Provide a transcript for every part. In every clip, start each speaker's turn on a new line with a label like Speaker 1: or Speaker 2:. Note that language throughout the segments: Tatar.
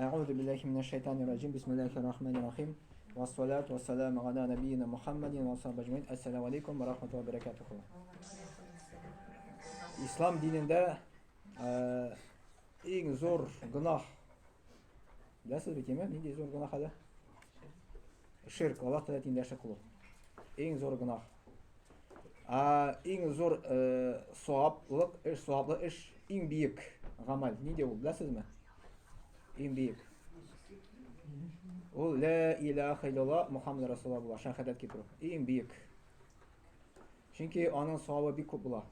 Speaker 1: Әгъузу биллахи минәш шайтанир раҗим. Бисмиллахир рахманир рахим. Вассалату вассаламу аля набийина Мухаммадин ва сахбихи әҗмәин. Ассаламу алейкум ва рахматуллахи ва баракатуху. Ислам динендә иң зур гөнаһ. Беләсез бит, әйме? Нинди зур гөнаһ әле? Ширк, Аллаһ Тәгалә тиңдәше кылу. Иң зур гөнаһ. Ә иң зур саваплык эш, саваплы эш, иң биек гамәл. Нинди ул, беләсезме? Иң биек. Ул лә илаһа иллаллаһ Мухаммад Расулуллаһ була, шәһадәт китерү. Иң биек. Чөнки аның савабы бик күп була.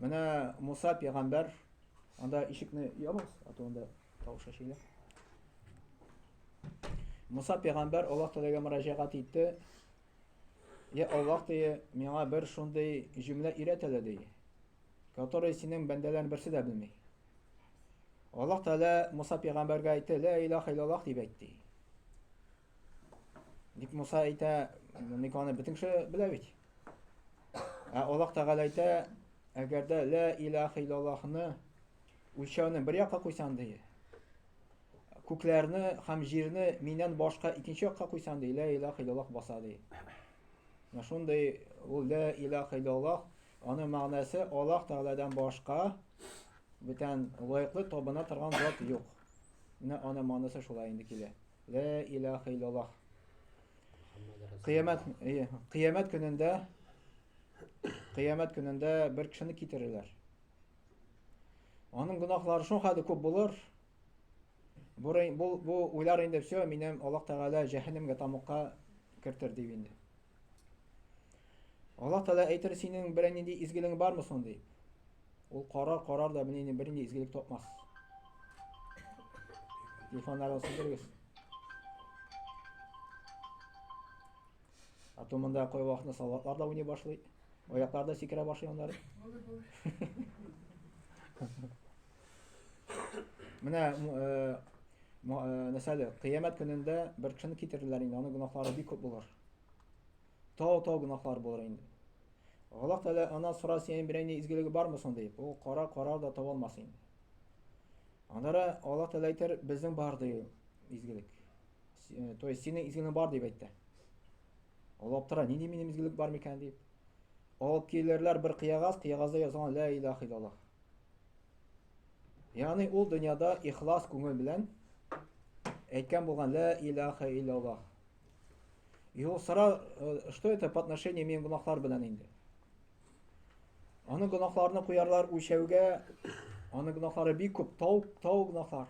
Speaker 1: Менә Муса пәйгамбәр анда ишекне ябыгыз, а то анда тавыш әшилә. Муса пәйгамбәр Аллаһ Тәгаләгә мөрәҗәгать итте. Я Аллаһ, ди, миңа бер шундый җөмлә өйрәт әле, ди, который синең бәндәләрнең берсе дә белми. Аллаһ Тәгалә Муса пәйгамбәргә әйтте, Лә илаһа иллаллаһ дип әйт, ди. Ник Муса әйтә, ник аны бөтен кеше белә бит. Ә Аллаһ Тәгалә әйтә, әгәр дә лә илаһа иллаллаһны үлчәүне бер якка куйсаң, ди, күкләрне һәм җирне миннән башка икенче якка куйсаң, ди, лә илаһа иллаллаһ баса, ди. Менә шундый ул лә илаһа иллаллаһ, аның мәгънәсе Аллаһ Тәгаләдән башка бүтән лаеклы табына торган зат юк. Менә аның мәгънәсе шулай инде килә. Лә илаһа иллаллаһ. Кыямәт, кыямәт көнендә кыямәт көнендә бер кешене китерерләр. Аның гөнаһлары шул хәтле күп булыр. Бу, бу, бу уйлар инде все, минем Аллаһ Тәгалә җәһәннәмгә тамукка кертер дип инде. Аллаһ Тәгалә әйтер, синең берәр нинди изгелегең бармы соң дип. Ул карар, карар да бернинди бернинди изгелек тапмас. Телефоннарны сүндерегез. А то монда кайвакытны солдатлар да уйный башлый. Аяклар да сикерә башлый аннары. Менә э, э, нәрсәле, кыямәт көнендә бер кешене китерделәр инде, аның гөнаһлары бик күп булыр. Тау-тау гөнаһлар булыр инде. Аллаһ Тәгалә аннан сорар, синең берәр ни изгелеге бармы соң дип. Ул кара карар да таба алмас инде. Аннары Аллаһ Тәгалә әйтер, безнең бар ди изгелек. Э, то есть синең изгелегең бар дип әйтте. Ул аптыра, нинди минем изгелек бар микән дип. Алып килерләр бер кыягаз, кыягазда язылган ла илаһ иллаллаһ. Ягъни ул дөньяда ихлас күңел белән әйткән булган ла илаһа иллаллаһ. И ул сора, э, что это по отношению минем гөнаһлар белән инде? Аның гөнаһларны куярлар үлчәүгә, аның гөнаһлары бик күп, тау, тау гөнаһлар.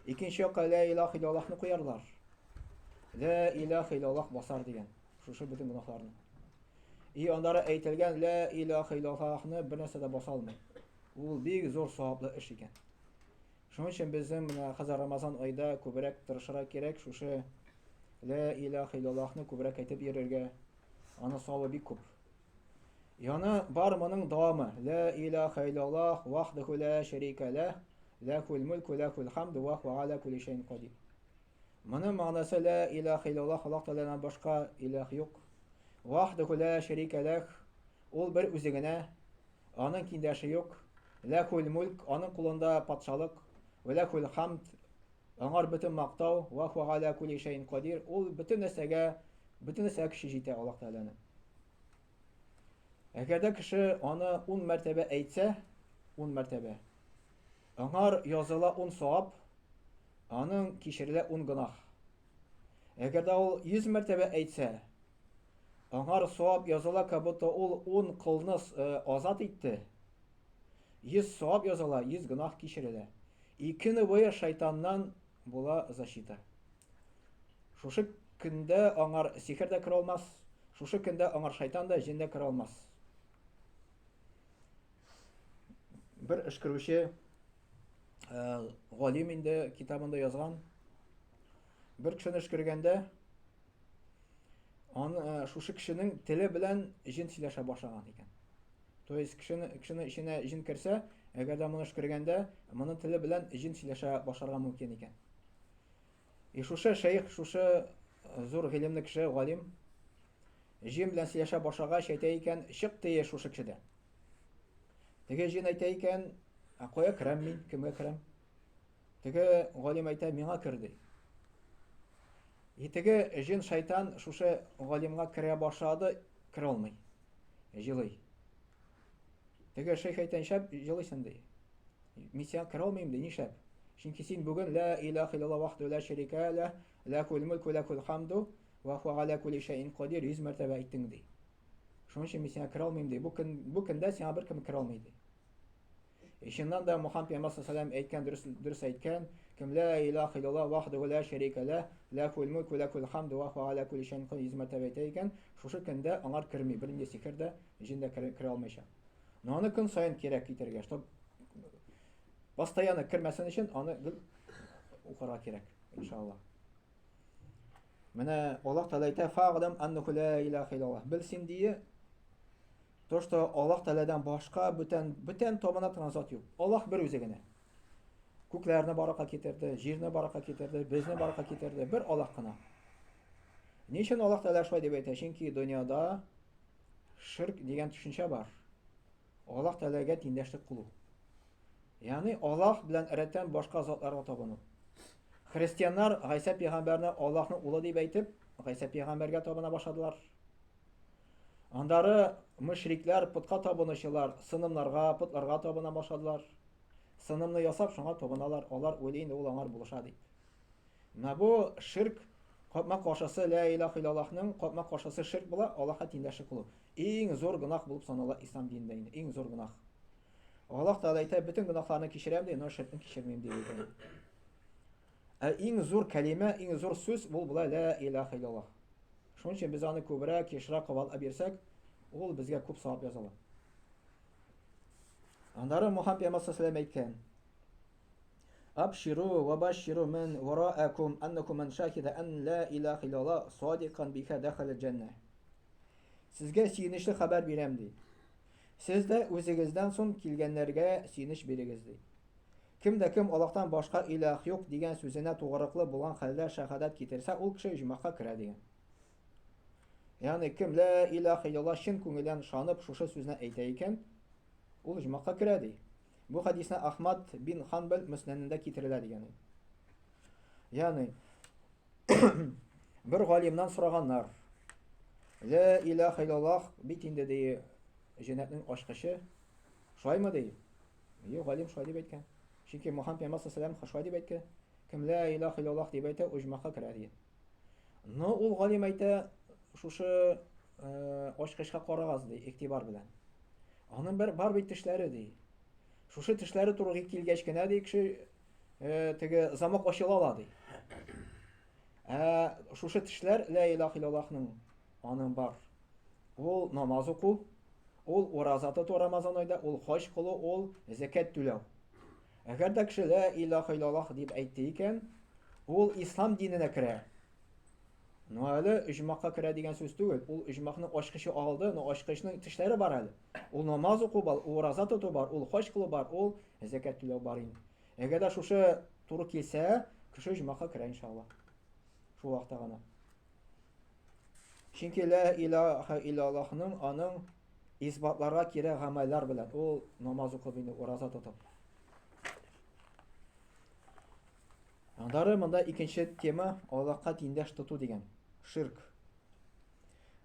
Speaker 1: Икенче якка лә илаһ иллаллаһны куярлар. Лә илаһ иллаллаһ басар дигән. Шушы бөтен гөнаһларны. И аннары әйтелгән лә илаһ иллаллаһны бер нәрсә дә баса алмый. Ул бик зур саваплы эш икән. Шуның өчен безнең менә хәзер Рамазан айда күбрәк тырышырга кирәк шушы лә илаһ иллаллаһны күбрәк әйтеп йөрергә. Аны савабы бик күп. Яны бар моның дәвамы. Лә илаһа иллаллаһ вахдаху ла шәрика ләһ, ләхул мулку ләхул хамду ва хуа аля кулли шәйин кадир. Моның мәгънәсе лә илаһа иллаллаһ, Аллаһ Тәгаләдән башка илаһ юк. Вахдаху ла шәрика ләһ, ул бер үзе генә, аның тиңдәше юк. Ләхул мулк, аның кулында патшалык. Вә ләхул хамд, аңар бөтен мактау. Ва хуа аля кулли шәйин кадир, ул бөтен нәрсәгә, бөтен нәрсәгә көче җитә Аллаһ Тәгаләнең. Әгәр дә кеше аны ун мәртәбә әйтсә, ун мәртәбә, аңар языла ун савап, аның кичерелә ун гөнаһ. Әгәр дә ул 100 мәртәбә әйтсә, аңар савап языла, как будто ул ун кылны э, азат итте. 100 савап языла, 100 гөнаһ кичерелә. Ике көне буе шайтаннан була защита. Шушы көндә аңар сихер дә керә алмас, шушы көндә аңар шайтан да, җен дә керә алмас. Бер өшкерүче э, галим инде китабында язган. Бер кешене өшкергәндә аны э, шушы кешенең теле белән җен сөйләшә башлаган икән. То есть кешене, кешенең эченә җен керсә, әгәр дә моны өшкергәндә, моның теле белән җен сөйләшә башларга мөмкин икән. И шушы шәех, шушы э, зур гыйлемле кеше, галим, җен белән сөйләшә башлагач әйтә икән, чык тие шушы кешедән. Теге җен әйтә икән, ә кая керәм мин, кемгә керәм? Теге галим әйтә, миңа кер ди. И теге җен шайтан шушы галимгә керә башлады, керә алмый. Җылый. Теге шейх әйтә, нишләп җылыйсың ди. Мин сиңа керә алмыйм ди, нишләп? Чөнки син бүген ла илаһ иллаллаһ вахдәһу ла шәрикә ләһ, ләһул мөлку ва ләһул хамду ва хуа галя кулли шәйин кадир 100 мәртәбә әйттең ди. Шуның өчен мин сиңа керә алмыйм ди. Бу көн бу көндә сиңа беркем керә алмый ди. И чыннан да Мухаммад пәйгамбәр саллаллаху әйткән дөрес дөрес әйткән, кем ла илаһ иллаллаһ вахдәһу ла шәрикә ләһ, ләһул мөлку ва ләһул хамду ва хуа галя кулли шәйин кадир 100 мәртәбә әйтә икән, шушы көндә аңар керми, бернинди сихер дә, җен дә керә алмыйча. Но аны көн саен кирәк китергә, чтоб постоянно кермәсен өчен аны гел укырга кирәк, иншаллаһ. Менә Аллаһ Тәгалә әйтә, фәгъләм аннаху ла илаһа иллаллаһ. Бел син дие, то, что Аллаһ Тәгаләдән башка бүтән бүтән табына торган зат юк. Аллаһ бер үзе генә. Күкләрне баракка китерде, җирне баракка китерде, безне баракка китерде. Бер Аллаһ кына. Ни өчен Аллаһ Тәгалә шулай дип әйтә? Чөнки дөньяда ширк дигән төшенчә бар. Аллаһ Тәгаләгә тиңдәшлек кылу. Ягъни Аллаһ белән рәттән башка затларга табыну. Христианнар Гайсә пәйгамбәрне Аллаһның улы дип әйтеп, Гайсә пәйгамбәргә табына башладылар. Андары мөшрикләр, потка табынучылар, сынымнарга, потларга табына башладылар. Сынымны ясап, шуңа табыналар. Алар уйлый инде ул аңар булыша дип. Менә бу ширк капма каршысы ла илаһ иллаллаһның капма каршысы ширк була, Аллаһка тиңдәшлек кылу. Иң зур гөнаһ булып санала ислам динендә инде, иң зур гөнаһ. Аллаһ Тәгалә әйтә, бөтен гөнаһларны кичерәм ди, но ширкне кичермим ди әйтә. Ә иң зур кәлимә, иң зур сүз бул була ла илаһ иллаллаһ. Шуның өчен без аны күбрәк, ешрак кабатлап бирсәк, ул безгә күп савап языла. Аннары Мухаммад пәйгамбәр саллаллаху әйткән: Абширу ва баширу мин вараакум аннакум ман шахида ан ла илаһа иллаллаһ садикан биха дахаля җанна. Сезгә сөенечле хәбәр бирәм ди. Сез дә үзегездән соң килгәннәргә сөенеч бирегез ди. Кем дә кем Аллаһтан башка илаһ юк дигән сүзенә тугрылыклы булган хәлдә шәһадәт китерсә, ул кеше оҗмахка керә дигән. Ягъни кем лә илаһ иллаллаһ чын күңелдән ышанып шушы сүзне әйтә икән, ул оҗмахка керә ди. Бу хәдисне Ахмад бин Ханбал Мөснәнендә китерелә дигән. Ягъни бер галимнән сораганнар. Лә илаһ иллаллаһ бит инде ди җәннәтнең ачкычы. Шулаймы ди? Юк, галим шулай дип әйткән. Чөнки Мухаммад пәйгамбәр саллаллаху алейһи шулай дип әйткән. Кем лә илаһ иллаллаһ дип әйтә, оҗмахка керә дигән. Но ул галим әйтә, шушы э, ачкычка карагыз ди, игътибар белән. Аның бер бар бит тешләре ди. Шушы тешләре туры килгәч кенә ди кеше э, теге замок ачыла ала ди. Ә шушы тешләр лә илаһ иллаллаһның аның бар. Ул намаз уку, ул ураза тоту Рамазан айда, ул хаҗ кылу, ул зәкят түләү. Әгәр дә кеше лә илаһ иллаллаһ дип әйтте икән, ул ислам диненә керә. Но әле оҗмахка керә дигән сүз түгел. Ул оҗмахның ачкычы алды, но ачкычның тешләре бар әле. Ул намаз уку бар, ул ураза тоту бар, ул хаҗ кылу бар, ул зәкят түләү бар инде. Әгәр дә шушы туры килсә, кеше оҗмахка керә иншалла. Шул вакытта гына. Чөнки лә илаһа иллаллаһның аның исбатларга кирәк гамәлләр белән ул намаз укып инде ураза тотып. Аннары монда икенче тема Аллаһка тиңдәш тоту дигән ширк.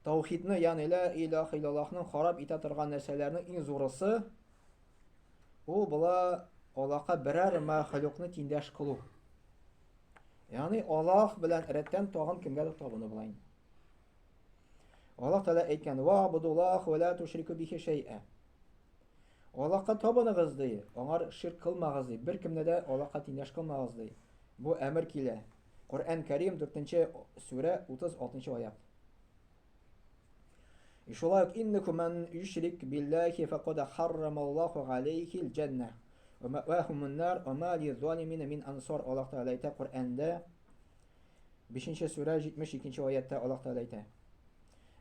Speaker 1: Таухидны, ягъни лә илаһа иллаллаһның харап итә торган нәрсәләрнең иң зурысы ул була Аллаһка берәр мәхлукны тиңдәш кылу. Ягъни Аллаһ белән рәттән тагын кемгәдер табыну була инде. Аллаһ Тәгалә әйткән: "Ва будуллах ва ла тушрику бихи шәй'a." Аллаһка табыныгыз ди, аңар ширк кылмагыз ди, беркемне дә Аллаһка тиңдәш кылмагыз ди. Бу әмер килә. Коръән Кәрим 4 сүрә 36 аят. И шулай ук иннәкү ман юшрик биллахи факад харрамаллаху алейхил җәннә. Ва мәвахумун нар ва ма лиззалимина мин ансар. Аллаһ Тәгалә әйтә Коръәндә 5 сүрә 72 аятта Аллаһ Тәгалә әйтә.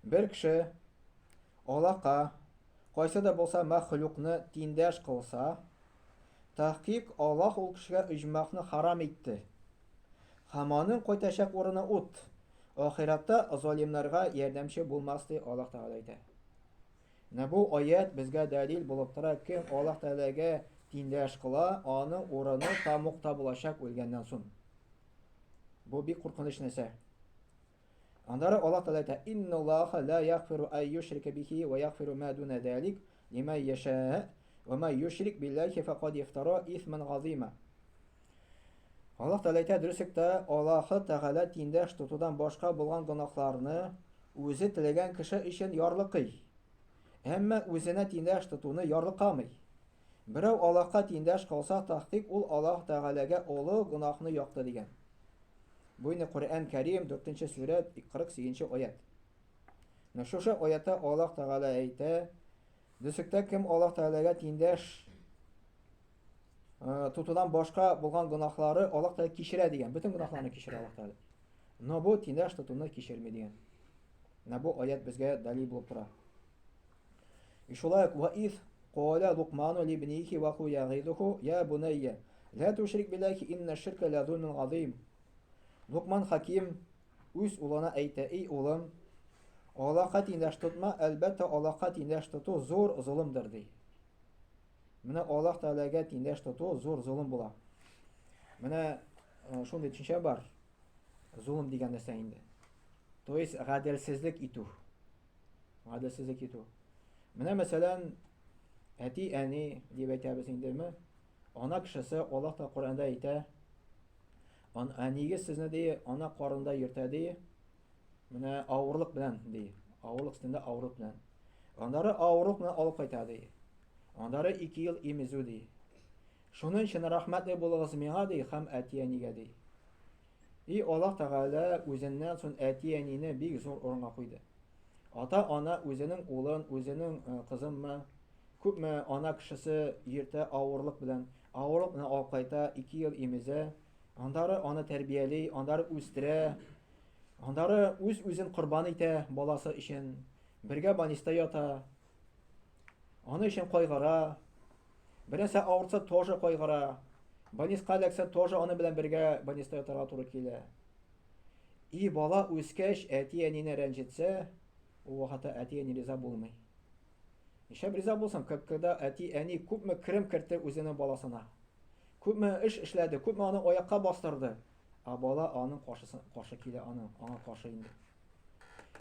Speaker 1: Бер кеше Аллаһка кайсы да булса мәхлукны тиңдәш кылса, тәхкик Аллаһ ул кешегә оҗмахны харам итте. Һәм аның кайтачак урыны ут. Ахирәттә залимнарга ярдәмче булмас, ди Аллаһ Тәгалә әйтә. Менә бу аят безгә дәлил булып тора, кем Аллаһ Тәгаләгә тиңдәш кыла, аның урыны тамукта булачак үлгәннән соң. Бу бик куркыныч нәрсә. Аннары Аллаһ Тәгалә әйтә: "Инналлаһа ла ягфиру ай юшрика бихи ва ягфиру ма дуна залик лиман яша ва ман юшрик биллахи факад ифтара исман газима". Аллаһ Тәгалә әйтә, дөреслектә Аллаһы Тәгалә тиңдәш тотудан башка булган гөнаһларны үзе теләгән кеше өчен ярлыкый. Әмма үзенә тиңдәш тотуны ярлыкамый. Берәү Аллаһка тиңдәш кылса, тәхкыйк ул Аллаһ Тәгаләгә олы гөнаһны якты дигән. Бу инде Коръән Кәрим 4 сүрә 48 аят. Менә шушы аятта Аллаһ Тәгалә әйтә, дөреслектә кем Аллаһ Тәгаләгә тиңдәш тотудан башка булган гөнаһлары Аллаһ Тәгалә кичерә дигән. Бөтен гөнаһларны кичерә Аллаһ Тәгалә. Но бу тиңдәш тотуны кичерми дигән. Менә бу аят безгә дәлил булып тора. И шулай ук ва из кала Лукману либнихи ва ху ягизуху я бунайя ла тушрик биллахи инна ширка ла зулмун азим. Лукман хаким үз улына әйтә, эй улым, Аллаһка тиңдәш тотма, әлбәттә Аллаһка тиңдәш тоту зур золымдыр ди. Менә Аллаһ Тәгаләгә тиңдәш тоту зур золым була. Менә э, шундый төшенчә бар. Золым дигән нәрсә инде. То есть гаделсезлек итү. Гаделсезлек итү. Менә мәсәлән, әти, әни дип әйтәбез индеме? Ана кешесе Аллаһ та Коръәндә әйтә, әнигез сезне ди, ана карында йөртә ди. Менә авырлык белән ди. Авырлык өстендә авырлык белән. Аннары авырлык белән алып кайта ди. Аннары 2 ел имезү ди. Шуның өчен рәхмәтле булыгыз миңа ди һәм әти-әнигә ди. И Аллаһ Тәгалә үзеннән соң әти-әнине бик зур урынга куйды. Ата-ана үзенең улын, үзенең э, кызынмы, күпме ана кешесе йөртә авырлык белән, авырлык белән алып кайта, 2 ел имезә, аннары аны тәрбияли, аннары үстерә, аннары үз-үзен корбан итә баласы өчен, бергә больниста ята, аны өчен кайгыра, Бернәрсә авыртса тоже кайгыра. Больниска эләксә тоже аны белән бергә больниста ятарга туры килә. И бала үскәч әти-әнине рәнҗетсә, ул вакытта әти-әни риза булмый. Нишләп риза булсын, когда әти-әни күпме керем кертте үзенең баласына. Күпме эш эшләде, күпме аны аякка бастырды. Ә бала аның каршысы, каршы килә аның, аңа каршы инде.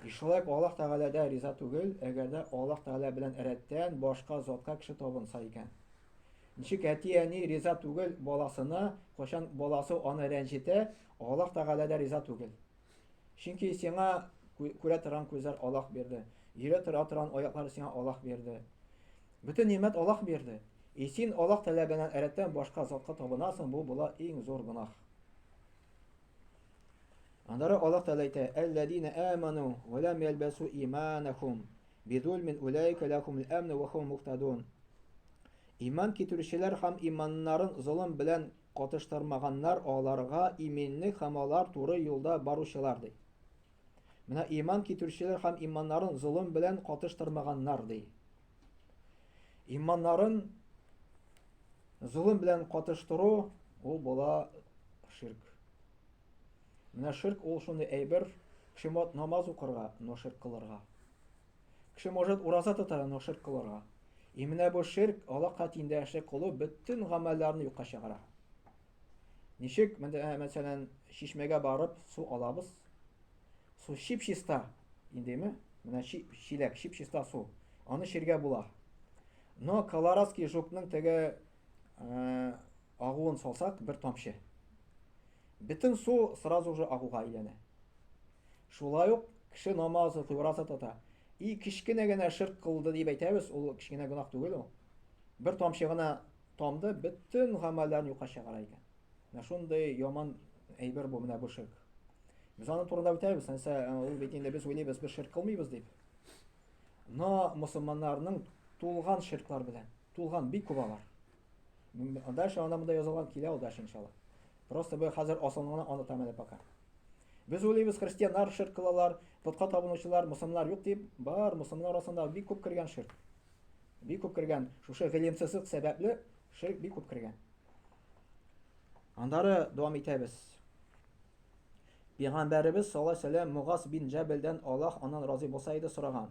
Speaker 1: И шулай ук Аллаһ Тәгалә дә риза түгел, әгәр дә Аллаһ Тәгалә белән рәттән башка затка кеше табынса икән. Ничек әти-әни риза түгел баласына, кайчан баласы аны рәнҗетә, Аллаһ Тәгалә дә риза түгел. Чөнки сиңа күрә торган күзләр Аллаһ бирде, йөрә тора торган аяклар сиңа Аллаһ бирде. Бөтен нимәт Аллаһ бирде. И син Аллаһ Тәгалә белән рәттән башка затка табынасың, бу була иң зур гөнаһ. Аннары Аллаһ Тәгалә әйтә: "Әлләзина аману ва лам ялбасу иманахум бизулмин улайка лахумул амну ва хум мухтадун." Иман китерүчеләр һәм иманнарын золым белән катыштырмаганнар аларга иминлек һәм алар туры юлда баручылар ди. Менә иман китерүчеләр һәм иманнарын золым белән катыштырмаганнар ди. Иманнарын золым белән катыштыру ул була ширк. Менә ширк ул шундый әйбер, кеше может намаз укырга, но ширк кылырга. Кеше может ураза тотарга, но ширк кылырга. И менә бу ширк, Аллаһка тиңдәшлек кылу бөтен гамәлләрне юкка чыгара. Ничек, э, мәсәлән, чишмәгә барып су алабыз. Су чип-чиста, индеме? Менә чиләк, чип-чиста су. Аны эчәргә була. Но колорадский жукның теге э, агуын салсак, бер тамчы. Бөтен су сразу же агуга әйләнә. Шулай ук кеше намаз укый, ураза тота. И кечкенә генә ширк кылды дип әйтәбез, ул кечкенә гөнаһ түгел ул. Бер тамчы гына тамды, бөтен гамәлләрен юкка чыгара икән. Менә шундый яман әйбер бу, менә бу ширк. Без аның турында үтәбез, нәрсә ул бит инде без уйлыйбыз, без ширк кылмыйбыз дип. Но мусульманнарның тулган ширклар белән, тулган бик күп алар. Дальше анда монда язылган килә ул дальше иншалла. Просто бу хәзер асылын гына аңлатам әле пока. Без уйлыйбыз, христианнар ширк кылалар, потка табынучылар, мусульманнар юк дип, бар мусульманнар арасында бик күп кергән ширк. Бик күп кергән. Шушы гыйлемсезлек сәбәпле ширк бик күп кергән. Аннары дәвам итәбез. Пәйгамбәребез саллаллаһу алейһи вәсәлләм Мугаз бин Җәбелдән Аллаһ аннан разый булса иде сораган.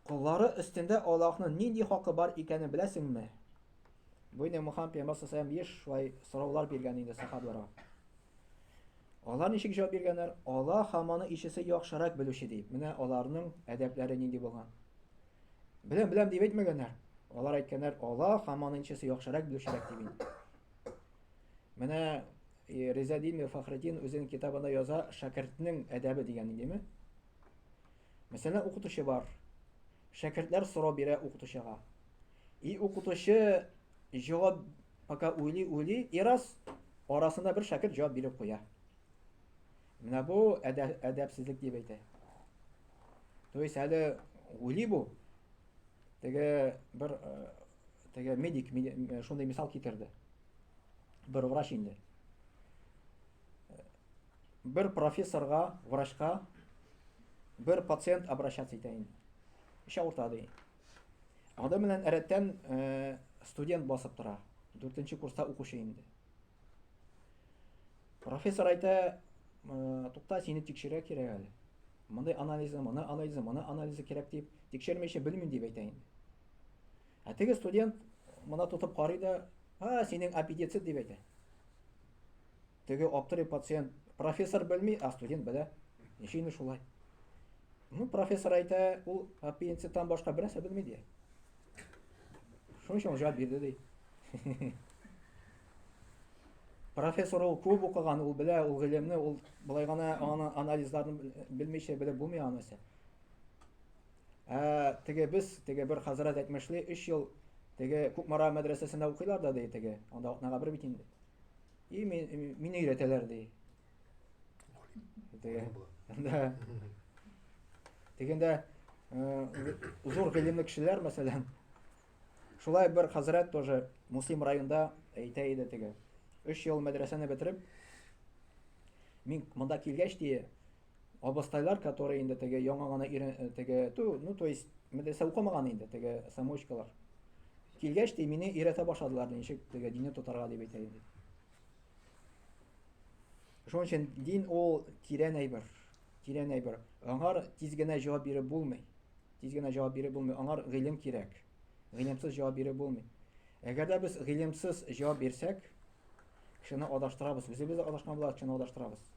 Speaker 1: Коллары өстендә Аллаһның нинди хакы бар икәнен беләсеңме? Бу инде Мухаммад пәйгамбәр саллаллаху еш шулай сораулар биргән инде сахабаларга. Алар ничек җавап биргәннәр? Аллаһ һәм аның илчесе яхшырак белүче дип. Менә аларның әдәпләре нинди булган. Беләм, беләм дип әйтмәгәннәр. Алар әйткәннәр, Аллаһ һәм аның илчесе яхшырак белүчерәк дип инде. Менә э, Ризадин Фахретдин үзенең китабында яза, шәкертнең әдәбе дигән индеме? Мәсәлән, укытучы бар. Шәкертләр сорау бирә укытучыга. И укытучы җавап пока уйлый уйлый, и раз арасында бер шәкерт җавап биреп куя. Менә бу әдәпсезлек дип әйтә. То есть әле уйлый бу. Теге бер э, теге медик э, шундый мисал китерде. Бер врач инде. Бер профессорга, врачка бер пациент обращаться итә инде. Эш авырта ди. Анда белән рәттән э, студент басып тора. Дүртенче курста укучы инде. Профессор әйтә, э, тукта, сине тикшерә кирәк әле. Мондый анализы, моны анализы, моны анализы кирәк дип, тикшермичә белмим дип әйтә инде. Ә теге студент моны тотып карый да, а, синең аппендицит дип әйтә. Теге аптырый пациент, профессор белми, ә студент белә. Ничек инде шулай? Ну, профессор әйтә, ул аппендициттан башка бернәрсә белми ди. Шуның өчен ул җавап бирде ди. Профессор ул күп укыган, ул белә, ул гыйлемне, ул болай гына аны анализларны белмичә белеп булмый анысы. Ә теге без, теге бер хәзрәт әйтмешли, 3 ел теге Кукмара мәдрәсәсендә укыйлар да ди теге, анда атнага бер бит инде. И мине өйрәтәләр ди. Теге. Да. Дигәндә э, зур гыйлемле кешеләр, мәсәлән, шулай бер хәзрәт тоже Муслим районында әйтә иде теге. Өч ел мәдрәсәне бетереп, мин монда килгәч ди, абыстайлар, которые инде теге яңа гына э, теге, ну, то есть мәдрәсә укымаган инде, теге самоучкалар. Килгәч ди, мине өйрәтә башладылар, ничек теге динне тотарга дип әйтә инде. Шуның өчен дин ул тирән әйбер. Тирән әйбер. Аңар тиз генә җавап биреп булмый. Тиз генә җавап биреп булмый. Аңар гыйлем кирәк. Гыйлемсез җавап биреп булмый. Әгәр дә без гыйлемсез җавап бирсәк, кешене адаштырабыз. Үзебез дә адашкан булабыз, кешене адаштырабыз.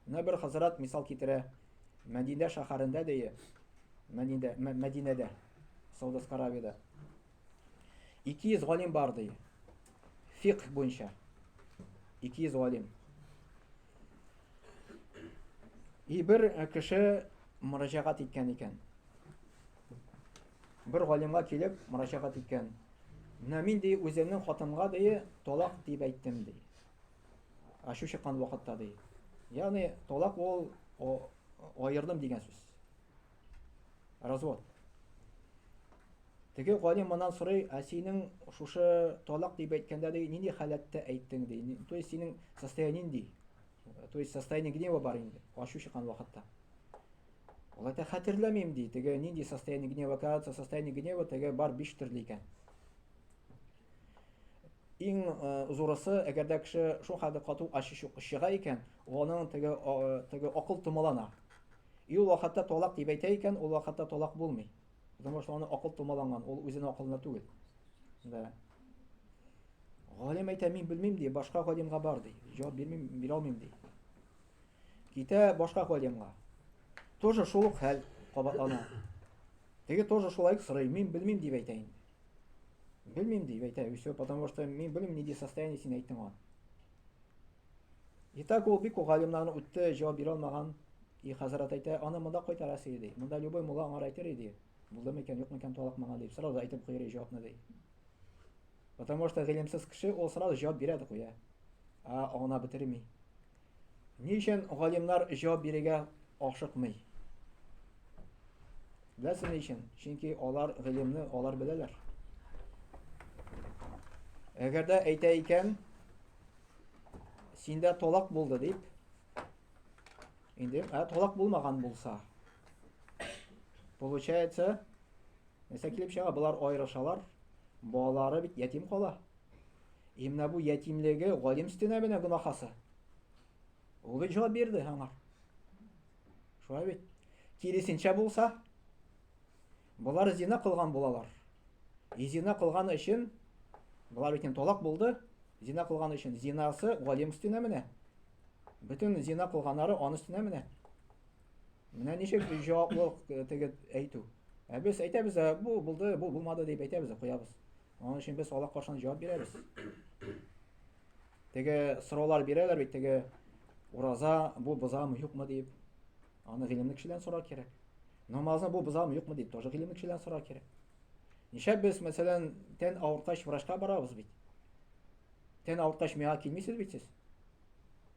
Speaker 1: Менә бер хәзрәт мисал китерә. Мәдинә шәһәрендә ди, Мәдинә, Мәдинәдә, Саудовская Аравиядә. 200 галим бар ди. Фикх буенча. 200 галим. И бер э, кеше мөрәҗәгать иткән икән. Бер галимгә килеп мөрәҗәгать иткән. Менә мин ди үземнең хатынга ди талак дип әйттем ди. Ачу чыккан вакытта ди. Ягъни талак ул аердым дигән сүз. Развод. Теге галим моннан сорый, ә синең шушы талак дип әйткәндә ди, нинди халәттә әйттең ди? То есть синең состояние нинди? То есть состояние гнева бар инде, ачу чыккан вакытта. Ул әйтә, хәтерләмим ди, теге нинди состояние гнева, кажется, состояние гнева теге бар биш төрле икән. Иң э, зурысы, әгәр дә кеше шул хәтле кату ачу чыга икән, аның теге теге акыл томалана. И ул вакытта талак дип әйтә икән, ул вакытта талак булмый. Потому что аны акыл томаланган, ул үзенең акылында түгел. Да. Галим әйтә, мин белмим ди, башка галимгә бар ди. Җавап бирмим, бирә алмыйм ди. Китә башка галимгә. Тоже шул ук хәл кабатлана. Теге тоже шулай сорый, мин белмим дип әйтә инде. Белмим дип әйтә, и все, потому что мин белмим нинди состояние син әйттең аны. И так ул бик күп галимнарны үтте, җавап бирә алмаган. И хәзрәт әйтә, аны монда кайтарасы иде. Монда любой мулла аңар әйтер иде. Булды микән, юк микән талак моңа дип, сразу әйтеп куер иде җавапны ди. Потому что гыйлемсез кеше ул сразу җавап бирә дә куя. Ә аңына бетерми. Ни өчен галимнар җавап бирергә ашыкмый? Беләсез ни өчен? Чөнки алар гыйлемне алар беләләр. Әгәр дә әйтә икән, синдә талак булды дип, инде ә талак булмаган булса, получается, нәрсә килеп чыга? Болар аерышалар, балалары бит ятим кала. И менә бу ятимлеге галим өстенә менә гөнаһасы. Ул бит җавап бирде аңар. Шулай бит. Киресенчә булса, болар зина кылган булалар. И зина кылган өчен Болар бит инде талак булды, зина кылган өчен. Зинасы галим өстенә менә. Бөтен зина кылганнары аны өстенә менә. Менә ничек җаваплылык э, теге әйтү. Ә без әйтәбез, ә, бу булды, бу булмады дип әйтәбез, куябыз. Аның өчен без Аллаһ каршында җавап бирәбез. Теге сораулар бирәләр бит, теге ураза бу бозамы, юкмы дип. Аны гыйлемле кешедән сорар кирәк. Намазны бу бозамы, юкмы дип, тоже гыйлемле кешедән сорар кирәк. Нишләп без, мәсәлән, тән авырткач врачка барабыз бит? Тән авырткач миңа килмисез бит сез.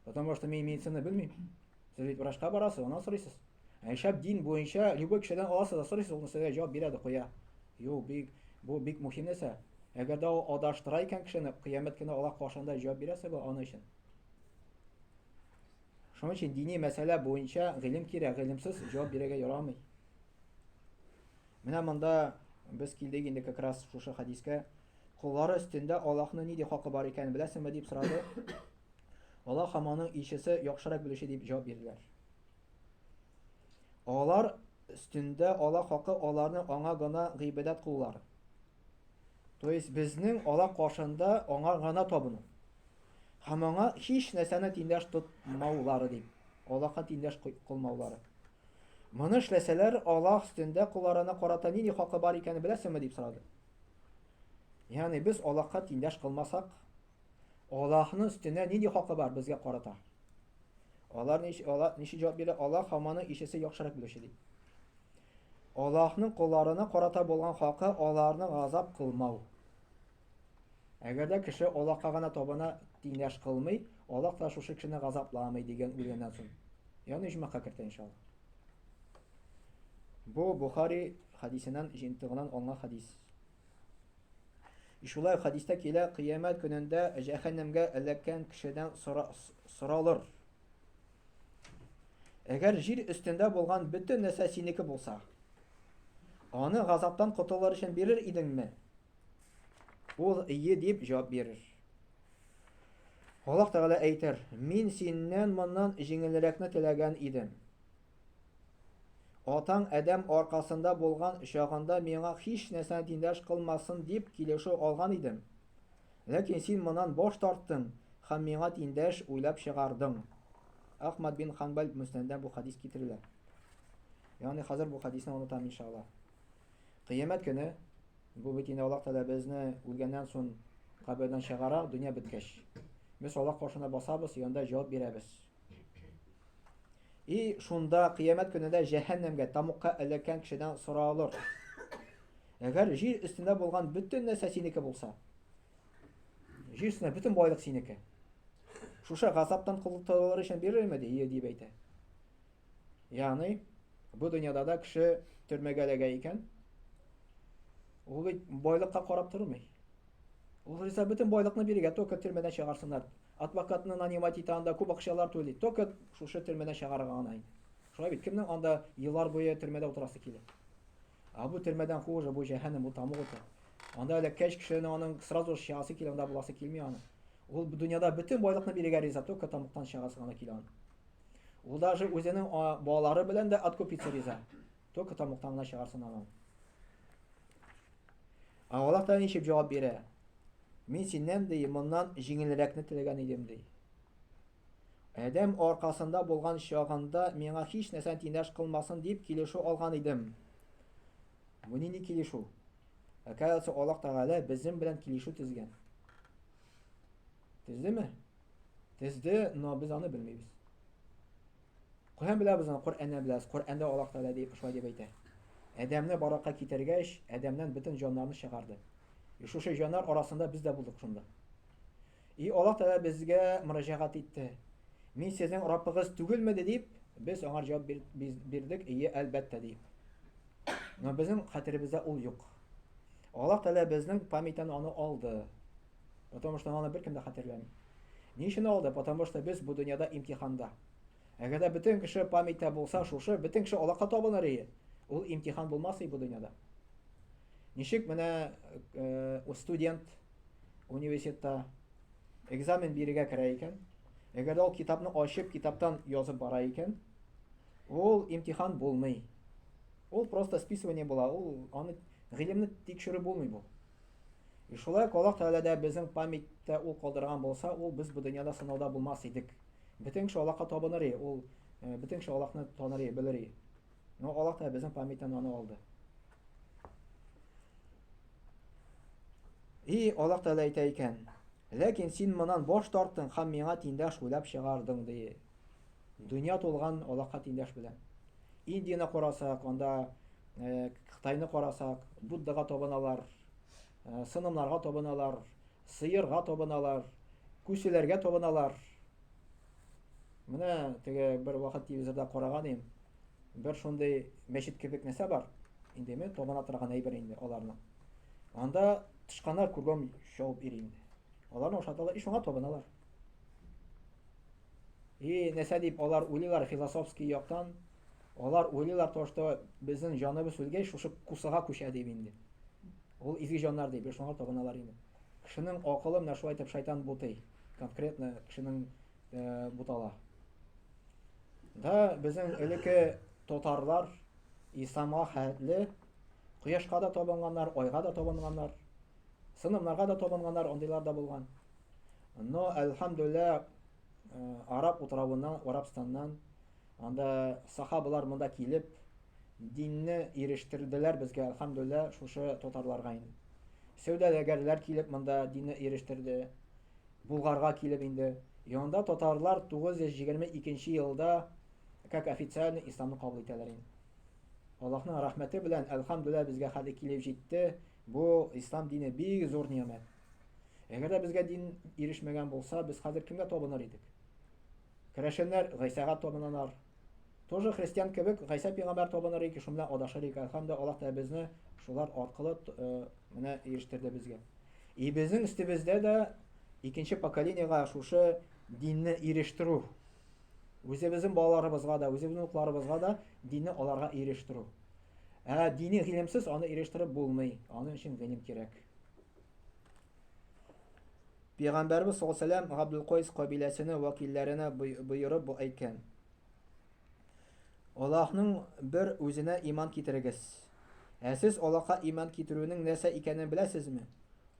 Speaker 1: Потому что мин медицина белмим. Сез бит врачка барасыз, аннан сорыйсыз. Ә нишләп дин буенча любой кешедән аласыз да сорыйсыз, ул сезгә җавап бирә дә куя. Юк, бик бу бик мөһим нәрсә. Әгәр дә ул адаштыра икән кешене, кыямәт көне Аллаһ каршында җавап бирәсе бу аның өчен. Шуның өчен дини мәсьәлә буенча гыйлем кирәк, гыйлемсез җавап бирергә ярамый. Менә монда без килдек инде как раз шушы хәдискә. Коллары өстендә Аллаһның нинди хакы бар икәнен беләсеңме дип сорады. Аллаһ һәм аның илчесе яхшырак белүче дип җавап бирделәр. Алар өстендә Аллаһ хакы аларны аңа гына гыйбадәт кылулары. То есть безнең Аллаһ каршында аңа гына табыну. Һәм аңа һич нәрсәне тиңдәш тотмаулары дип. Аллаһка тиңдәш кылмаулары. Моны эшләсәләр, Аллаһ өстендә колларына карата нинди хакы бар икәнен беләсеңме дип сорады. Ягъни без Аллаһка тиңдәш кылмасак, Аллаһның өстенә нинди хакы бар безгә карата? Алар ничек Аллаһ ничек җавап бирә? Аллаһ һәм аның илчесе яхшырак белүче ди. Аллаһның колларына карата булган хакы аларны газап кылмау. Әгәр дә кеше Аллаһка гына табына тиңдәш кылмый, Аллаһ та шушы кешене газапламый дигән үлгәннән соң. Ягъни оҗмахка кертә иншалла. Бу Бухари хәдисеннән җыентыгыннан алынган хәдис. Шулай хәдистә килә, кыямәт көнендә җәһәннәмгә эләккән кешедән сора, соралыр. Әгәр җир өстендә булган бөтен нәрсә синеке булса, аны газаптан котылыр өчен бирер идеңме? Ул ие дип җавап бирер. Аллаһ Тәгалә әйтер, мин синнән моннан җиңелрәкне теләгән идем. Атаң Адәм аркасында булган чагында миңа һич нәрсәне тиңдәш кылмасын дип килешү алган идем. Ләкин син моннан баш тарттың һәм миңа тиңдәш уйлап чыгардың. Ахмад бин Ханбал Мөснәдә бу хадис китерелә. Ягъни хәзер бу хадисне онытам иншалла. Кыямәт көне бу бит инде Аллаһ Тәгалә безне үлгәннән соң кабердән чыгара, дөнья беткәч. Без Аллаһ каршына басабыз, янда җавап бирәбез. И шунда кыямәт көнендә җәһәннәмгә, тамукка эләккән кешедән соралыр. Әгәр җир өстендә булган бөтен нәрсә синеке булса, җир өстендә бөтен байлык синеке. Шушы газаптан котылыр өчен бирерме ди, дип әйтә. Ягъни, бу дөньяда да кеше төрмәгә эләгә икән, ул бит байлыкка карап тормый. Ул риза бөтен байлыкны бирергә, только төрмәдән чыгарсыннар. Адвокатны нанимать итә, анда күп акчалар түли. Только шушы төрмәдән чыгарырга гына инде. Шулай бит, кемнең анда еллар буе төрмәдә утырасы килә? Ә бу төрмәдән хуже, бу җәһәннәм, бу тамук уты. Анда эләккәч кешенең аның сразу чыгасы килә, анда буласы килми аның. Ул дөньяда бөтен байлыкны бирергә риза, только тамуктан чыгасы гына килә аның. Ул даже үзенең балалары белән дә откупиться риза. Только тамуктан гына чыгарсын аны. Ә Аллаһ та ничек җавап бирә? Мин синнән ди, моннан җиңелрәкне теләгән идем ди. Адәм аркасында булган чагында миңа һич нәрсәне тиңдәш кылмасын дип килешү алган идем. Бу нинди килешү? Оказывается, Аллаһ Тәгалә безнең белән килешү төзгән. Төздеме? Төзде, но без аны белмибез. Каян беләбез аны? Коръәннән беләбез. Коръәндә Аллаһ Тәгалә дип шулай дип әйтә. Адәмне баракка китергәч, Адәмнән бөтен җаннарны чыгарды. И шушы җаннар арасында без дә булдык шунда. И Аллаһ Тәгалә безгә мөрәҗәгать итте. Мин сезнең Раббыгыз түгелме дип, без аңа җавап бирдек, ие, әлбәттә дип. Но безнең хәтеребездә ул юк. Аллаһ Тәгалә безнең памятьтән аны алды. Потому что аны беркем дә хәтерләми. Ни өчен алды? Потому что без бу дөньяда имтиханда. Әгәр дә бөтен кеше памятьтә булса, шушы бөтен кеше Аллаһка табыныр иде. Ул имтихан булмас иде бу дөньяда. Ничек менә э, студент университетта экзамен бирергә керә икән, әгәр дә ул китапны ачып, китаптан язып бара икән, ул имтихан булмый. Ул просто списывание була, ул аны гыйлемне тикшерү булмый бу. И шулай ук Аллаһ Тәгалә дә безнең памятьтә ул калдырган булса, ул без бу дөньяда сынауда булмас идек. Бөтен кеше Аллаһка табыныр иде, ул э, бөтен кеше Аллаһны таныр иде, белер иде. Но Аллаһ Тәгалә безнең памятьтән аны алды. И Аллаһ Тәгалә әйтә икән, ләкин син моннан баш тарттың һәм миңа тиңдәш уйлап чыгардың, ди. Дөнья тулган Аллаһка тиңдәш белән. Индияне карасак, анда э, Кытайны карасак, Буддага табыналар, э, сынымнарга табыналар, сыерга табыналар, күселәргә табыналар. Менә теге бер вакыт телевизорда караган идем. Бер шундый мәчет кебек нәрсә бар. Инде мен табына торган әйбер инде аларның. Анда тычканнар күргән чабып йөри инде. Аларны ашаталар, и шуңа табыналар. И нәрсә дип алар уйлыйлар философский яктан, алар уйлыйлар то, что безнең җаныбыз үлгәч, шушы кусага күчә дип инде. Ул изге җаннар дип, шуңа табыналар инде. Кешенең акылы менә шулай итеп шайтан бутый. Конкретно кешенең э, бутала. Да, безнең элекке татарлар исламга хәтле кояшка да табынганнар, айга да табынганнар, сынымнарга да табынганнар, андыйлар да булган. Но, әлхәмдүлилләһ, э, Араб утравыннан, Арабстаннан, анда сахабалар монда килеп, динне ирештерделәр безгә, әлхәмдүлилләһ, шушы татарларга инде. Сәүдәгәрләр килеп монда динне ирештерде. Булгарга килеп инде. Янда татарлар 922 елда как официально исламны кабул итәләр инде. Аллаһның рәхмәте белән, әлхәмдүлилләһ, безгә хәтле килеп җитте. Бу ислам дине бик зур ни'мәт. Әгәр дә безгә дин ирешмәгән булса, без хәзер кемгә табыныр идек? Керәшеннәр Гайсәгә табыналар. Тоже христиан кебек Гайсә пәйгамбәр табыныр идек, шунда адашыр идек. Әлхәмдүлилләһ, Аллаһ та безне шулар аркылы э, менә ирештерде безгә. И безнең өстебездә дә икенче поколениега шушы динне ирештерү. Үзебезнең балаларыбызга да, үзебезнең оныкларыбызга да динне аларга ирештерү. Ә дини гыйлемсез аны ирештереп булмый. Аның өчен гыйлем кирәк. Пәйгамбәрбез саллаллаһу алейһи вәсәлләм Габдулкайс кабиләсенең вәкилләренә боерып бу әйткән. Аллаһның бер үзенә иман китерегез. Ә сез Аллаһка иман китерүнең нәрсә икәнен беләсезме?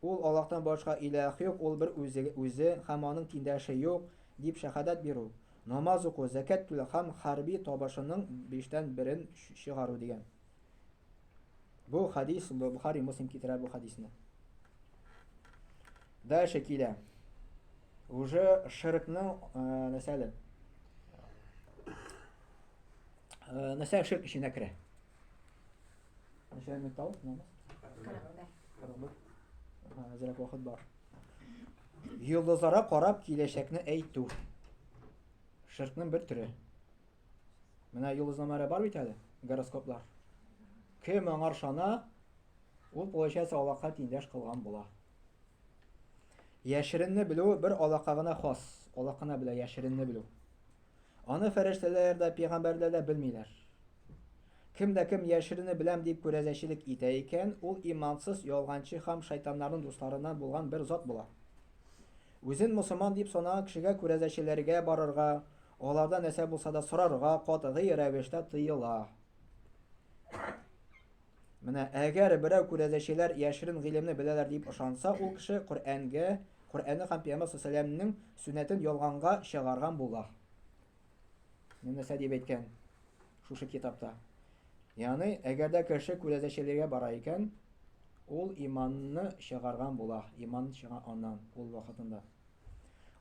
Speaker 1: Ул Аллаһтан башка илаһ юк, ул бер үзе, үзе һәм аның тиңдәше юк, дип шәһадәт бирү, намаз уку, зәкят түләү һәм хәрби табышының биштән берен чыгару дигән. Бу хадис Бухари Муслим китерә бу хадисны. Дальше килә. Уже ширкның э, нәрсә әле? Э, нәрсә ширк эченә керә? Ничә минут намаз? 41. Әзрәк вакыт бар. Йолдызларга карап киләчәкне әйтү. Ширкның бер төре. Менә йолдызнамәләр бар бит әле, гороскоплар. Кем аңар шана, ул получается Аллаһка тиңдәш кылган була. Яшеренне белү бер Аллаһка гына хас. Аллаһ кына белә яшеренне белү. Аны фәрештәләр дә, пәйгамбәрләр дә белмиләр. Кем дә кем яшеренне беләм дип күрәзәчелек итә икән, ул имансыз, ялганчы һәм шайтаннарның дусларыннан булган бер зат була. Үзен мосылман дип санаган кешегә күрәзәчеләргә барырга, Алардан нәрсә булса да сорарга катгый рәвештә тыела. Менә әгәр берәү күрәзәчеләр яшерен гыйлемне беләләр дип ышанса, ул кеше Коръәнгә, Коръәнне һәм Пәйгамбәр саллаллаһу сөннәтен ялганга чыгарган була. Менә нәрсә дип әйткән шушы китапта. Ягъни, әгәр дә кеше күрәзәчеләргә бара икән, ул иманны чыгарган була, иман чыга аннан ул вакытында.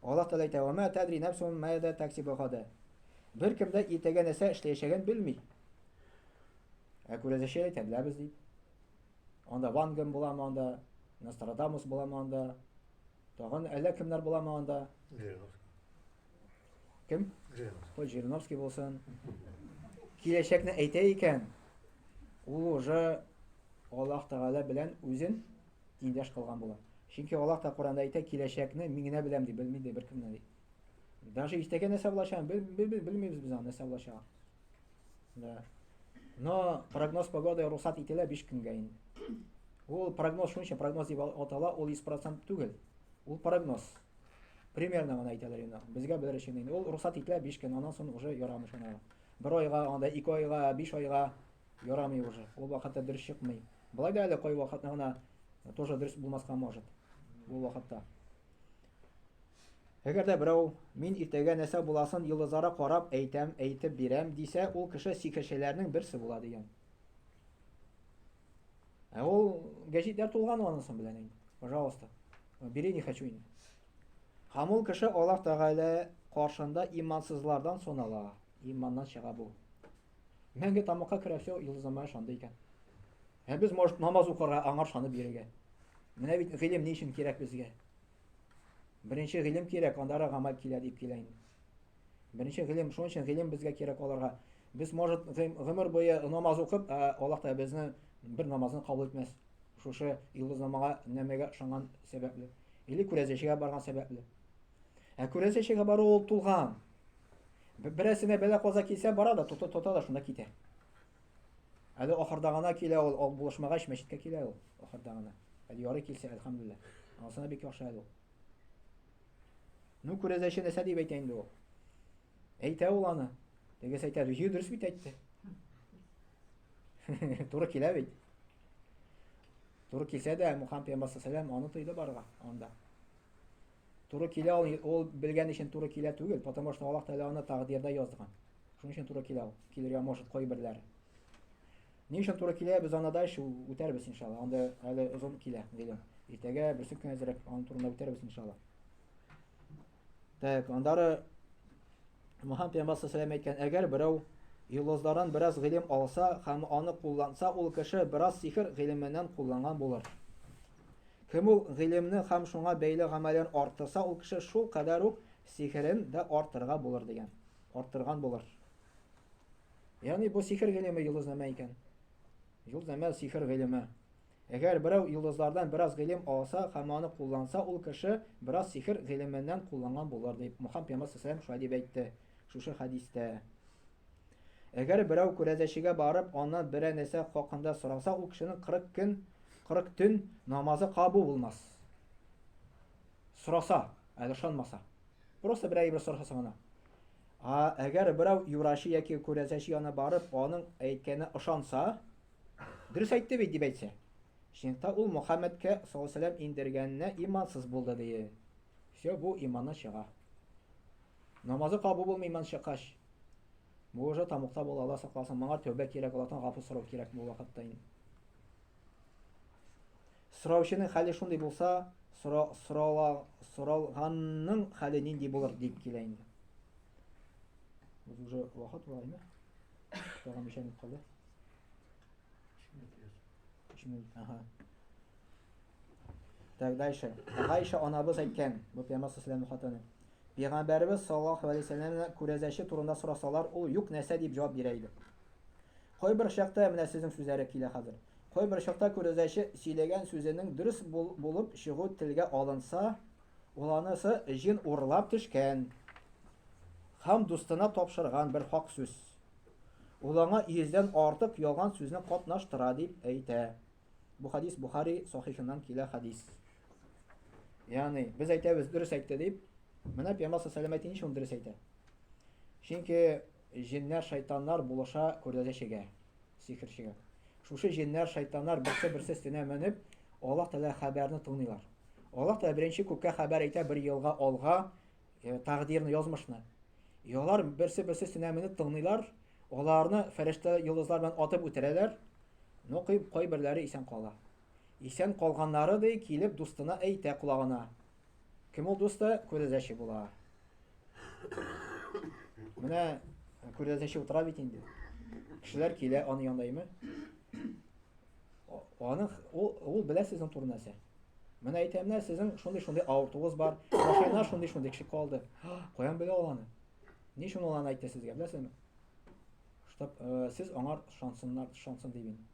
Speaker 1: Аллаһ Тәгалә әйтә: "Ва ма тадри нәфсун маза таксибу гада". Беркем дә иртәгә нәрсә эшләячәген белми. Ә күрәзәче әйтә, беләбез дип. Анда Вангем буламы анда, Нострадамус буламы анда, тагын әллә кемнәр буламы анда?
Speaker 2: Жириновский.
Speaker 1: Кем?
Speaker 2: Жириновский.
Speaker 1: Хоть Жириновский булсын. Киләчәкне әйтә икән, ул уже Аллаһ Тәгалә белән үзен тиңдәш кылган була. Чөнки Аллаһ та Коранда әйтә, киләчәкне мин генә беләм ди, белми ди беркем дә ди. Даже иртәгә нәрсә булачагын белмибез без аны нәрсә булачагын. Да. Но прогноз погоды рөхсәт ителә 5 көнгә инде. Ул прогноз шунча прогноз дип атала, ул 100% түгел. Ул прогноз. Примерно гына әйтәләр инде. Безгә белер өчен инде. Ул рөхсәт ителә 5 көн, аннан соң уже ярамый шуңа. Бер айга, анда 2 айга, 5 айга ярамый уже. Ул вакытта дөрес чыкмый. Болай да әле кай вакытны гына Тоже дөрес булмаска может. Бу вакытта. Әгәр дә берәү мин иртәгә нәрсә буласын йолдызларга карап әйтәм, әйтеп бирәм дисә, ул кеше сихерчеләрнең берсе була дигән. Ә ул гәҗитләр тулган анысын белән инде. Пожалуйста. Бери не хочу инде. Һәм ул кеше Аллаһ Тәгалә каршында имансызлардан санала. Иманнан чыга бу. Мәңге тамакка керә, все, йолдызнамага ышанды икән. Ә без, может, намаз укырга аңар ышанып йөрергә. Менә бит гыйлем ни өчен кирәк безгә? Беренче гыйлем кирәк, аннары гамәл килә дип килә инде. Беренче гыйлем, шуның өчен гыйлем безгә кирәк аларга. Без, может, гомер буе намаз укып, ә Аллаһ та безне бер намазны кабул итмәс. Шушы йолдызнамага нәмәгә ышанган сәбәпле. Или күрәзәчегә барган сәбәпле. Ә күрәзәчегә бару ул тулган. Берәрсенә бәла каза килсә, бара да, тота, тота да шунда китә. Әле ахырда гына килә ул, ал булышмагач мәчеткә килә ул, ахырда гына. Әле ярый килсә, әлхәмдүлилләһ. Анысына бик яхшы әле ул. Ну, күрәзәче нәрсә дип әйтә инде ул? Әйтә ул аны. Тегесе әйтә, ю дөрес бит әйтте. Туры килә бит. Туры килсә дә, Мухаммед пәйгамбәр саллаллаху аны тыйды барырга анда. Туры килә ул, ул белгән өчен туры килә түгел, потому что Аллаһ Тәгалә аны тәкъдирдә язган. Шуның өчен туры килә ул. Килергә может кайберләре. Ни өчен туры килә, без аны дальше үтәрбез иншалла. Анда әле озын килә, гыйлем. Иртәгә берсе көн әзрәк аның турында үтәрбез иншалла. Так, андары Мухаммед пәйгамбәр саллаллаху әйткән, әгәр берәү йолдызлардан бераз гыйлем алса һәм аны кулланса, ул кеше бераз сихер гыйлеменнән кулланган булыр. Кем ул гыйлемне һәм шуңа бәйле гамәлен арттырса, ул кеше шул кадәр үк сихерен дә арттырырга булыр дигән. Арттырган булыр. Ягъни бу сихер гыйлеме йолдызнамә икән. Йолдызнамә сихер гыйлеме. Әгәр берәү йолдызлардан бераз гыйлем алса һәм аны кулланса, ул кеше бераз сихер гыйлеменнән кулланган булыр, дип Мухаммад пәйгамбәр саллаллаху шулай дип әйтте шушы хәдистә. Әгәр берәү күрәзәчегә барып, аннан берәр нәрсә хакында сораса, ул кешенең 40 көн, 40 төн намазы кабул булмас. Сораса, әле ышанмаса. Просто берәр әйбер сораса гына. А әгәр берәү юрачы яки күрәзәче янына барып, аның әйткәненә ышанса, Дөрес әйтте бит, дип әйтсә. Чынлыкта ул Мухаммедкә саллаллаху алейһи индергәненә имансыз булды ди. Все, бу иманнан чыга. Намазы кабул булмый иман чыккач. Бу уже тамукта була, Алла сакласын. Моңа тәүбә кирәк, Аллаһтан гафу сорау кирәк бу вакытта инде. Сораучының хәле шундый булса, сора, сорала, соралганның хәле нинди булыр дип килә инде. Без уже вакыт була, әйме? Тагын ничә минут калды? 3 минут. Ага. Так, дальше. Гайша анабыз әйткән, бу пәйгамбәр саллаллаху хатыны. Пәйгамбәребез саллаллаху алейһи вәсәлләмне күрәзәче турында сорасалар, ул юк нәрсә дип җавап бирә иде. Кайбер чакта менә сезнең сүзләре килә хәзер. Кайбер чакта күрәзәче сөйләгән сүзенең дөрес булып чыгу телгә алынса, ул анысы җен урлап төшкән һәм дустына тапшырган бер хак сүз. Ул аңа йөздән артык ялган сүзне катнаштыра дип әйтә. Бу хадис Бухари сахихыннан килә хадис. Ягъни без әйтәбез дөрес әйтте дип, менә Пәйгамбәр саллаллаху алейһи ничек дөрес әйтә? Чөнки җиннәр, шайтаннар булыша күрәзәчегә, сихерчегә. Шушы җиннәр, шайтаннар берсе-берсе өстенә менеп, Аллаһ Тәгалә хәбәрне тыңлыйлар. Аллаһ Тәгалә беренче күккә хәбәр әйтә бер елга алга, э, тәкъдирне, язмышны. И алар берсе-берсе өстенә менеп тыңлыйлар, аларны фәрештә йолдызлар белән атып үтерәләр, но кайберләре исән кала. Исән калганнары ди килеп дустына әйтә колагына. Кем ул дусты? Күрәзәче була. Менә күрәзәче утыра бит инде. Кешеләр килә аның янына, әйме? Аның ул, ул белә сезнең турында нәрсә. Менә әйтәм менә сезнең шундый-шундый авыртуыгыз бар. Машина шундый-шундый кеше калды. Каян белә ул аны? Ни өчен ул аны әйтте сезгә, беләсезме? Чтоб э, сез аңар ышансыннар, ышансын дип инде.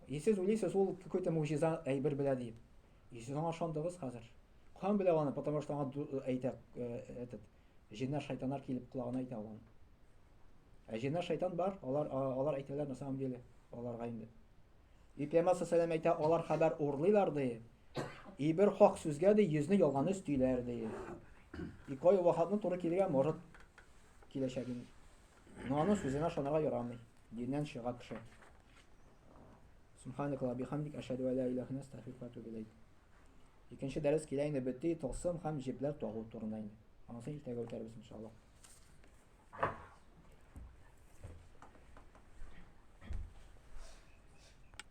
Speaker 1: И сез уйлыйсыз, ул какой-то муҗиза әйбер белә дип. И сез аңа ышандыгыз хәзер. Каян белә аны, потому что аңа э, әйтә э, этот җиннәр, шайтаннар килеп колагына әйтә ул аны. Ә җиннәр, шайтан бар, алар алар әйтәләр на самом деле аларга инде. И Пәйгамбәр саллаллаху әйтә, алар хәбәр урлыйлар ди. И бер хак сүзгә ди, йөзне ялган өстиләр ди. И кай вакытны туры килергә может киләчәк инде. Но аның сүзенә ышанырга ярамый. Диннән чыга кеше. Субханакаллаһ бихамдик ашһаду ан ла илаһа илля астагфирука ва атубу илейк. Икенче дәрес килә инде бетте, тылсым һәм җепләр тагу турында инде. Анысын иртәгә үтәрбез иншаллаһ.